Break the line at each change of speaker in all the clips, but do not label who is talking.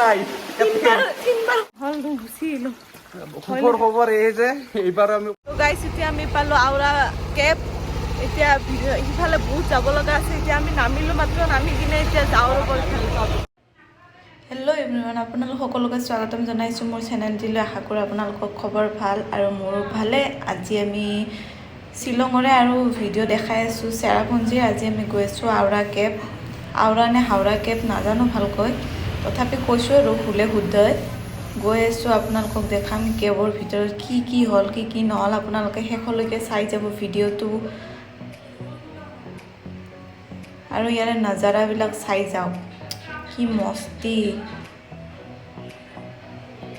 নাই।
তিনবাৰ হ'ল, গুচি আহিলোঁ।
সুখৰ খবৰ এই যে এইবাৰ আমি
গাইছ, এতিয়া আমি পালোঁ আওৰা কেব। এতিয়া সিফালে বহুত যাব লগা আছে। এতিয়া আমি নামিলোঁ মাত্ৰ, নামি কিনে এতিয়া যাওঁ ৰ'ব ইফালে।
হেল্ল' এভৰিৱান, আপোনালোক সকলোকে স্বাগতম জনাইছোঁ মোৰ চেনেলটিলৈ। আশা কৰোঁ আপোনালোকৰ খবৰ ভাল আৰু মোৰো ভালে। আজি আমি শ্বিলঙৰে আৰু ভিডিঅ' দেখাই আছোঁ চেৰাপুঞ্জীৰ। আজি আমি গৈ আছোঁ আওৰা কেব, আওৰা নে হাওৰা কেব নাজানো ভালকৈ, তথাপি কৈছোঁ আৰু ভুলে শুদ্ধই। গৈ আছোঁ, আপোনালোকক দেখাম কেবৰ ভিতৰত কি কি হ'ল, কি কি নহ'ল। আপোনালোকে শেষলৈকে চাই যাব ভিডিঅ'টো আৰু ইয়াৰে নাজাৰাবিলাক চাই যাওক, কি মস্তি।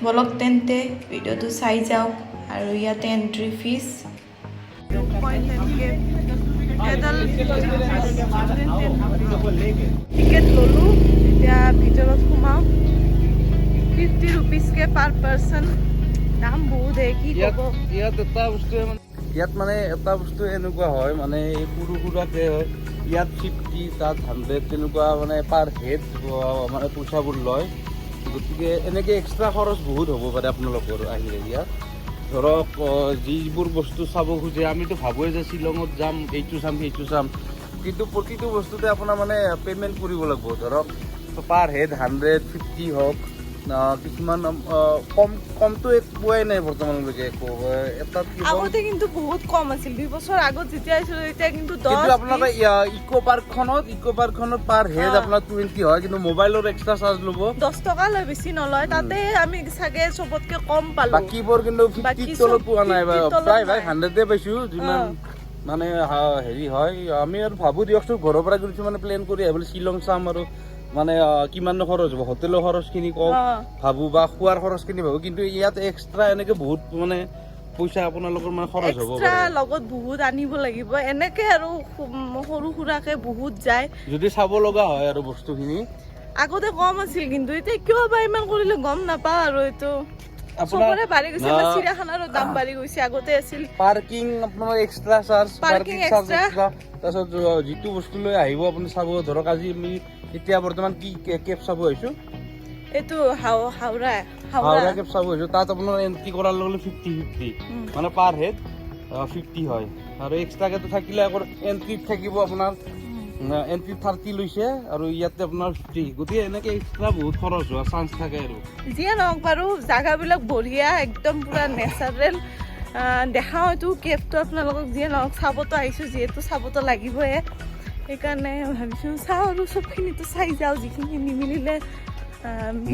বলক তেন্তে ভিডিঅ'টো চাই যাওক। আৰু ইয়াতে এণ্ট্ৰি ফিজ
পইণ্ট এনেকৈ এডাল টিকেট ল'লোঁ। এতিয়া ভিতৰত সোমাওঁ। 50 ৰুপিজকৈ পাৰ পাৰ্চন। দাম বহুত হে, কি
ইয়াত
ক'ব।
ইয়াত এটা বস্তু মানে ইয়াত মানে এটা বস্তু এনেকুৱা হয়, মানে এই সৰু সুৰাকে হয়। ইয়াত 50, তাত 100, তেনেকুৱা মানে পাৰ হেড মানে পইচাবোৰ লয়। গতিকে এনেকৈ এক্সট্ৰা খৰচ বহুত হ'ব পাৰে আপোনালোকৰ আহিলে ইয়াত। ধৰক যিবোৰ বস্তু চাব খোজে, আমিতো ভাবোঁ যে শ্বিলঙত যাম, এইটো চাম, সেইটো চাম, কিন্তু প্ৰতিটো বস্তুতে আপোনাৰ মানে পে'মেণ্ট কৰিব লাগিব। ধৰক পাৰ হেড 150 হওক, কিছুমান কম কমটো এক পোৱাই নাই বৰ্তমানলৈকে একো। এটাত কি হ'ল,
আগতে কিন্তু বহুত কম আছিল। 2 বছৰ আগত যেতিয়া আহিছিলোঁ তেতিয়া কিন্তু 10
কিন্তু আপোনালোকে
20,
ইক' পাৰ্কখনত পাৰ হেড আপোনাৰ 20 হয়, কিন্তু মোবাইলৰ এক্সট্ৰা চাৰ্জ ল'ব।
10 টকা লয়, বেছি নলয়। তাতে আমি চাগে চবতকে কম পালো।
বাকীবোৰ কিন্তু
বাকী
50ৰ
চব
তলত পোৱা নাই।
50 ৰ তলত
প্ৰায় ভাগ
নাই।
100-এ পাইছোঁ যিমান মানে হেৰি হয়। আমি আৰু ভাবোঁ দিয়কচোন, ঘৰৰ পৰা কিছুমানে প্লেন কৰি আহিবলৈ শ্বিলং চাম আৰু মানে কিমান খৰচ হ'ব, হোটেলৰ খৰচখিনি কওঁ ভাবোঁ বা খোৱাৰ খৰচখিনি ভাবোঁ, কিন্তু ইয়াত এক্সট্ৰা এনেকে বহুত মানে পইচা আপোনালোকৰ মানে খৰচ হ'ব
এক্সট্ৰা
পাৰে।
লগত বহুত আনিব লাগিব এনেকে আৰু সৰু সুৰাকে বহুত যায়।
যদি চাব লগা হয় আৰু বস্তুখিনি।
আগতে কম আছিল, কিন্তু এতিয়া কিয় বা ইমান কৰিলে গম নাপাওঁ আৰু এইটো চবৰে বাঢ়ি গৈছে বা চিৰিয়াখানাৰো দাম বাঢ়ি গৈছে। আগতে আছিল
পাৰ্কিং আপোনাৰ extra charge.
Parking
parking charge
extra।
Extra. তাৰপিছত যিটো বস্তু লৈ আহিব আপুনি চাব, ধৰক আজি আমি এতিয়া বৰ্তমান কি কেব চাব আহিছো?
এইটো হাওৰা হাওৰা।
হাওৰা কেব চাব আহিছো। তাত আপোনাৰ এণ্ট্ৰি কৰাৰ লগে লগে 50 50 মানে পাৰ হেড 50 হয়। আৰু এক্সট্ৰাকেতো থাকিলে আকৌ এণ্ট্ৰিত থাকিব আপোনাৰ, এণ্ট্ৰিত 30 লৈছে আৰু ইয়াতে আপোনাৰ 50। গতিকে এনেকে এক্সট্ৰা বহুত খৰচ হোৱা চান্স থাকে আৰু।
যিয়ে নহওক বাৰু, জাগাবিলাক বঢ়িয়া, একদম পূৰা নেচাৰেল। দেখাওঁ এইটো কেবটো আপোনালোকক। যিয়ে নহওক, চাবতো আহিছোঁ যিহেতু চাবতো লাগিবই। সেইকাৰণে ভাবিছোঁ চাওঁ আৰু চবখিনিতো চাই যাওঁ, যিখিনি নিমিলিলে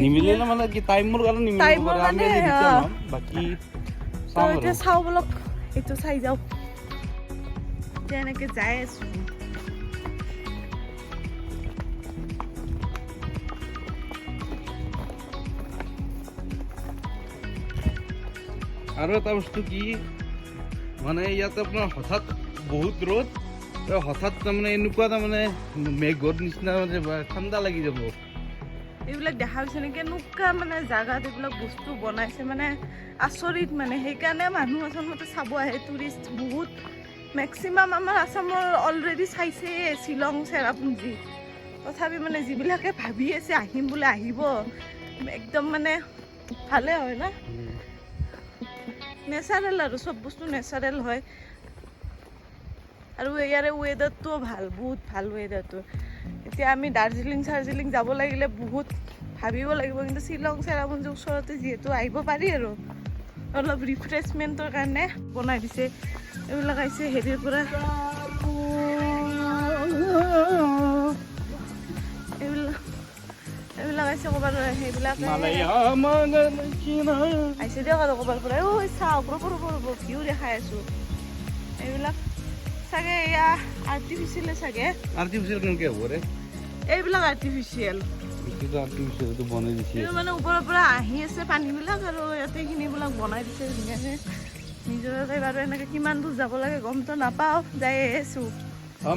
নিমিলিলে মানে কি, টাইমৰ কাৰণে নিমিলিব
টাইমৰ
পাৰে। আমি
কাৰণে,
আজি ৰিটাৰ্ণ
অ।
হ'ম, বাকী
তো
চাম আৰু।
এতিয়া চাওঁ বলক, এইটো চাই যাওঁ। এতিয়া এনেকৈ যাই আছোঁ।
আৰু এটা বস্তু কি মানে ইয়াত আপোনাৰ হঠাৎ বহুত ৰ'দ, তো হঠাৎ তাৰমানে এনেকুৱা তাৰমানে মেঘৰ নিচিনা মানে বা ঠাণ্ডা লাগি যাব।
এইবিলাক দেখা পাইছে নে, কেনেকুৱা মানে জাগাত এইবিলাক বস্তু বনাইছে, মানে আচৰিত মানে। সেইকাৰণে মানুহ আচলতে চাব আহে, টুৰিষ্ট বহুত। মেক্সিমাম আমাৰ আছামৰ অলৰেডি চাইছে শ্বিলং, চেৰাপুঞ্জী। তথাপি মানে যিবিলাকে ভাবি আছে আহিম বোলে, আহিব, একদম মানে ভালে হয় না। নেচাৰেল আৰু চব বস্তু নেচাৰেল হয়। আৰু ইয়াৰে ৱেডাৰটোও ভাল, বহুত ভাল ৱেডাৰটো। এতিয়া আমি দাৰ্জিলিং চাৰ্জিলিং যাব লাগিলে বহুত ভাবিব লাগিব, কিন্তু শ্বিলং চেৰাপুঞ্জী ওচৰতে যিহেতু আহিব পাৰি আৰু অলপ ৰিফ্ৰেছমেণ্টৰ কাৰণে বনাই দিছে। এইবিলাক আহিছে হেৰিৰ পৰা, এইবিলাক আহিছে ক'ৰবাৰ সেইবিলাক আহিছে দিয়ক আৰু ক'ৰবাৰ পৰা। ঐ চাওক, ৰ'ব ৰ'ব ৰ'ব, ভিউ দেখাই আছোঁ। এইবিলাক চাগে এয়া আৰ্টিফিচিয়েলে চাগে।
আৰ্টিফিচিয়েল কেনেকে হ'ব ৰে?
এইবিলাক আৰ্টিফিচিয়েল।
এইটোতো আৰ্টিফিচিয়েলটো বনাই দিছে।
কিন্তু মানে ওপৰৰ পৰা আহি আছে পানীবিলাক আৰু ইয়াতে এইখিনিবিলাক বনাই দিছে ধুনীয়াকৈ নিজৰে। বাৰু এনেকৈ কিমান দূৰ যাব লাগে গমটো নাপাওঁ, যাই আছোঁ।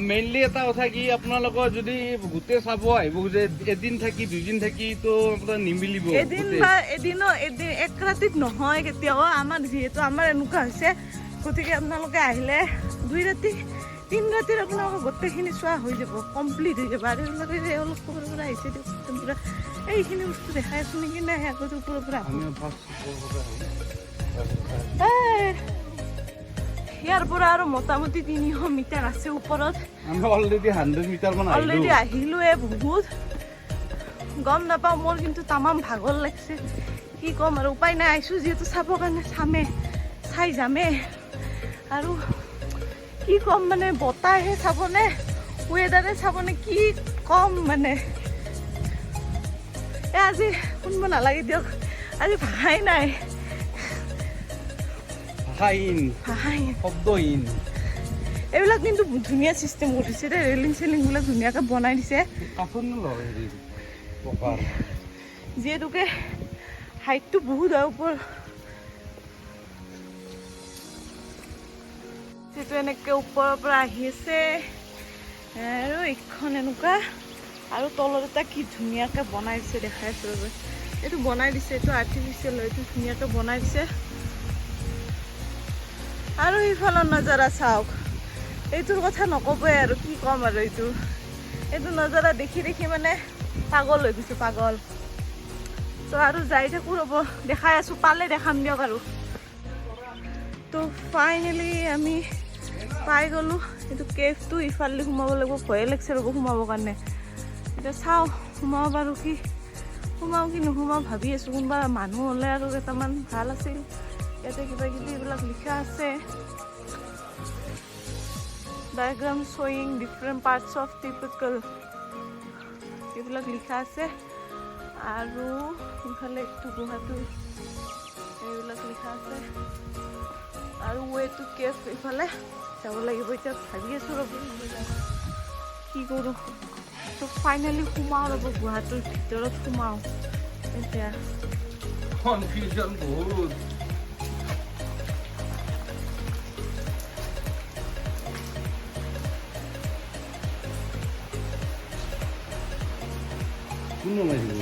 মেইনলি এটা কথা কি, আপোনালোকৰ যদি গোটেই চাব আহিব খোজে, এদিন থাকি দুদিন থাকি তো আপোনাৰ নিমিলিব
এদিন
গোটেই।
বা এদিনো এদিন এক ৰাতিত নহয় কেতিয়াও। আমাৰ যিহেতু আমাৰ এনেকুৱা হৈছে, গতিকে আপোনালোকে আহিলে 2 ৰাতি 3 ৰাতিৰ আপোনালোকৰ গোটেইখিনি চোৱা হৈ যাব, কমপ্লিট হৈ যাব। আৰু এইবিলাকে অলপ ক'ৰবাৰ পৰা আহিছে দিয়ক, একদম পূৰা এইখিনি বস্তু দেখাই আছোঁ নেকি? নাই, আগতে ওপৰৰ পৰা আহোঁ।
আমি ফাৰ্ষ্ট ওপৰৰ পৰা আহোঁ।
এই, ইয়াৰ পৰা আৰু মোটামুটি 300 মিটাৰ আছে ওপৰত।
আমি অলৰেডি 100 মিটাৰ মান আহিলো।
অলৰেডি আহিলোৱে বহুত। গম নাপাওঁ, মোৰ কিন্তু তামাম ভাগৰ লাগিছে। কি ক'ম আৰু, উপায় নাই। আহিছোঁ যিহেতু চাবৰ কাৰণে, চামে, চাই যামে। আৰু কি ক'ম, মানে বতাহে চাবনে, ৱেদাৰে চাবনে, কি ক'ম মানে। এই আজি শুনিব নালাগে দিয়ক, আজি ভাষাই নাই।
ভাষাহীন।
ভাষাই
শব্দহীন।
এইবিলাক কিন্তু ধুনীয়া চিষ্টেম কৰিছে দেই। ৰেলিং চেলিংবিলাক ধুনীয়াকৈ বনাই দিছে।
কাঠৰ নলয়, হেৰি পকাৰ।
যিহেতুকে হাইটটো বহুত হয় ওপৰ। সেইটো এনেকৈ ওপৰৰ পৰা আহি আছে আৰু এইখন এনেকুৱা আৰু তলত এটা কি ধুনীয়াকৈ বনাই দিছে, দেখাই আছোঁ ৰ'ব। এইটো বনাই দিছে, এইটো আৰ্টিফিচিয়েল হয়, এইটো ধুনীয়াকৈ বনাই দিছে। আৰু সিফালৰ নজাৰা চাওক। এইটোৰ কথা নক'বই আৰু, কি ক'ম আৰু। এইটো নজাৰা দেখি দেখি মানে পাগল হৈ গৈছোঁ, পাগল। ত' আৰু যাই থাকোঁ ৰ'ব, দেখাই আছোঁ, পালে দেখাম দিয়ক। আৰু ত' ফাইনেলি আমি পাই গ'লোঁ এইটো কেভটো। ইফালে সোমাব লাগিব, ভয়ে লাগিছে ৰ'ব সোমাবৰ কাৰণে। এতিয়া চাওঁ সোমাব পাৰোঁ কি, সোমাওঁ কি নোসোমাওঁ ভাবি আছোঁ। কোনোবা মানুহ হ'লে আৰু কেইটামান ভাল আছিল। ইয়াতে কিবা কিবি এইবিলাক লিখা আছে, diagram showing different parts of typical, এইবিলাক লিখা আছে। আৰু ইফালে এইটো গুহাটো, এইবিলাক লিখা আছে। আৰু ৱে টু কেফ, ইফালে যাব লাগিব। এতিয়া ভাবি আছোঁ ৰ'ব, কি কৰোঁ। ত' ফাইনেলি সোমাওঁ ৰ'ব, গুহাটোৰ ভিতৰত সোমাওঁ এতিয়া।
কনফিউজন বহুত। কোন নমাইছিল?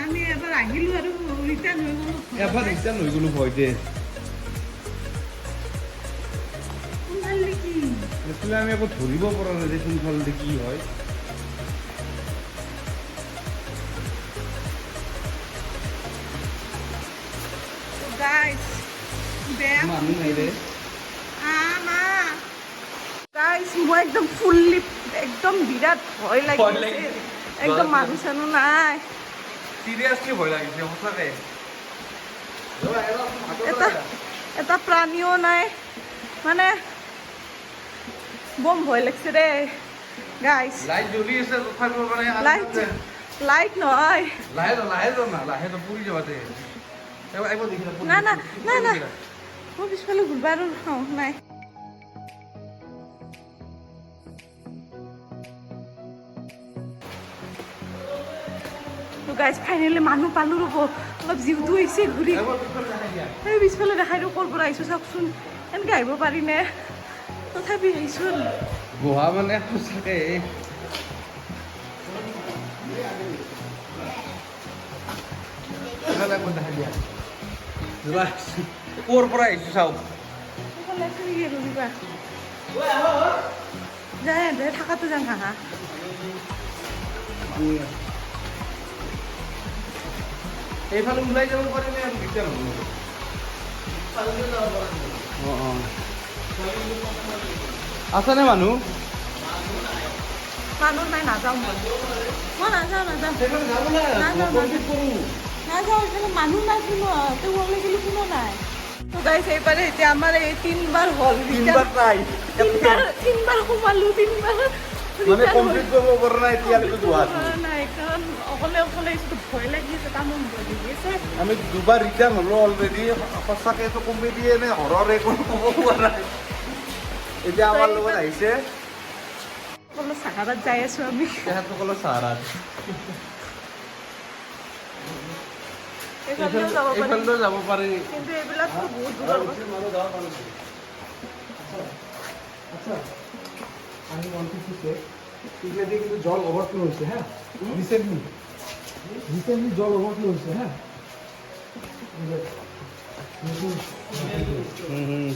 আমি এবাৰ আহিলোঁ আৰু ৰিটাৰ্ণ হৈ গ'লোঁ।
এবাৰ ৰিটাৰ্ণ হৈ গ'লো ভয়তে।
কোনফালে কি?
একচুৱেলি আমি একো ধৰিব পৰা নাই যে কোনফালেদি কি হয়।
গাইজ, বেয়া।
মানুহ নাই ৰে।
মা, গাইজ, মই একদম ফুল্লি, একদম বিৰাট ভয় লাগি
ভয়
আছে।
লাগিছে।
একদম মানুহ চানুহ নাই।
চিৰিয়াছলি ভয় লাগিছে সঁচাকে।
এটা এটা প্ৰাণীও নাই, মানে বম ভয় লাগিছে দেই গাইজ।
লাইট জ্বলি আছে তথাপিও মানে।
লাইট লাইট নহয়।
লাহে যাওঁ, লাহে যাওঁ না, লাহে যাওঁ, পৰি যাবা দে। এবাৰ একবাৰ দেখি।
না না না না, মই পিছফালে ঘূৰিব আৰু সাহস নাই। তো গাইজ, ফাইনেলি মানুহ পালোঁ ৰ'ব। অলপ জীউটো হৈছে ঘূৰি। এই পিছফালে দেখাই দিওঁ ক'ৰ পৰা আহিছোঁ। চাওকচোন, এনেকৈ আহিব পাৰিনে? তথাপি আহিছোঁ আৰু।
গুহা মানে সঁচাকে। এইফালে একবাৰ দেখাই দিয়া। যোৱা, ক'ৰ পৰা আহিছোঁ চাওক।
সেইফালে আছে নেকি আৰু কিবা? যায় দে, থাকাটো যাম। হা।
মানুহ এইফালে ওলাই যাব পাৰিলে আৰু দিগদাৰ হ'ব। অঁ, আছেনে মানুহ?
মানুহ নাই, নাযাওঁ মই। মই নাযাওঁ, নাযাওঁ।
সেইফালে যাব না।
নাযাওঁ।
কমপ্লিট কৰোঁ।
নাযাওঁ, এইফালে মানুহ নাই কোনো। তেওঁ ওলাই গ'লে কোনো নাই। তো গাইছ, এইবাৰে এতিয়া আমাৰ এই তিনবাৰ হ'ল।
তিনবাৰ ট্ৰাই।
তিনবাৰ, তিনবাৰ সোমালো, তিনবাৰ
মানে
return
complete কৰিব পৰা নাই এতিয়ালৈকে
হ'ল।
গুৱাহাটী।
কৰা নাই, কাৰণ অকলে অকলে আহিছোঁ, ভয় লাগি আছে, তামাম ভয় লাগি আছে।
আমি দুবাৰ ৰিটাৰ্ণ হ'লো অলৰেডি। সঁচাকে এইটো কমেডিয়ে নে হৰৰ, একো ক'ব পৰা নাই। এতিয়া আমাৰ লগত আহিছে
সকলো চাহাৰাত যাই আছোঁ আমি।
তেখেতসকলৰ চাহাৰাত।
এইফালেও যাব পাৰি।
এইফালেও যাব পাৰি।
কিন্তু এইবিলাকতো বহুত দূৰৰ কথা।
আচ্ছা, আমি 156 এগুলো দিয়ে কিন্তু জল ওভারফ্লো হয়েছে। হ্যাঁ, রিসেন্টলি রিসেন্টলি জল ওভারফ্লো হয়েছে। হ্যাঁ, এই যে নতুন।
হুম হুম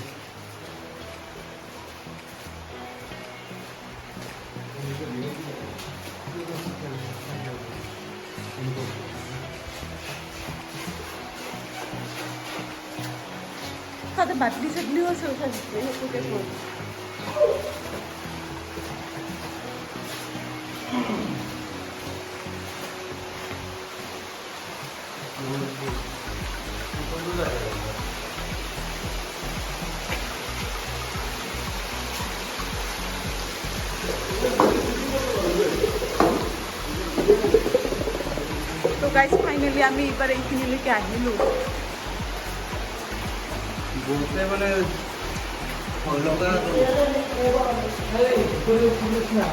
তাতে বাটলি চাটলিও আছে সেইটোকে কয়। তো গাইজ, ফাইনেলি আমি এইবাৰ এইখিনিলৈকে আহিলোঁ।
বহুতে মানে ভয় লগা।
না।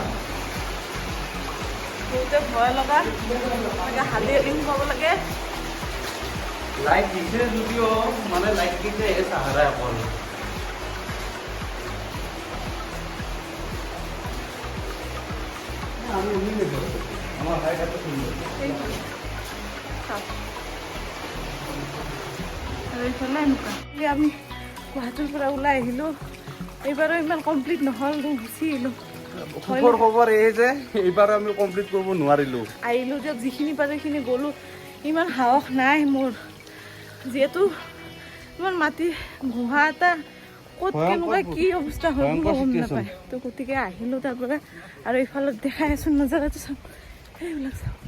বহুতে ভয় লগা, এনেকৈ হালি হালি সোমাব লাগে।
লাইট দিছে যদিও মানে লাইট কেইটাহে চাহাৰা অকল।
আমি এমনি দেখো।
আমাৰ হাইট এত সুন্দৰ।
সেইটো চাওক। আৰু এইফালে এনেকুৱা। এতিয়া আমি গুৱাহাটীৰ পৰা ওলাই আহিলোঁ। এইবাৰো ইমান কমপ্লিট নহ'ল, গুচি আহিলোঁ।
সুখৰ খবৰ এই যে এইবাৰ আমি কমপ্লিট কৰিব নোৱাৰিলোঁ।
আহিলোঁ দিয়ক, যিখিনি পাৰোঁ সেইখিনি গ'লোঁ। ইমান সাহস নাই মোৰ, যিহেতু ইমান মাটি গুহা এটা ক'ত
ভয়ংকৰ
কেনেকুৱা কি অৱস্থা হয়
ভয়ংকৰ
কোনো গম
situation।
নাপায়। তো গতিকে আহিলোঁ তাৰ পৰা। আৰু এইফালত দেখাই আছোঁ নজাৰাটো চাওক, সেইবিলাক চাওক।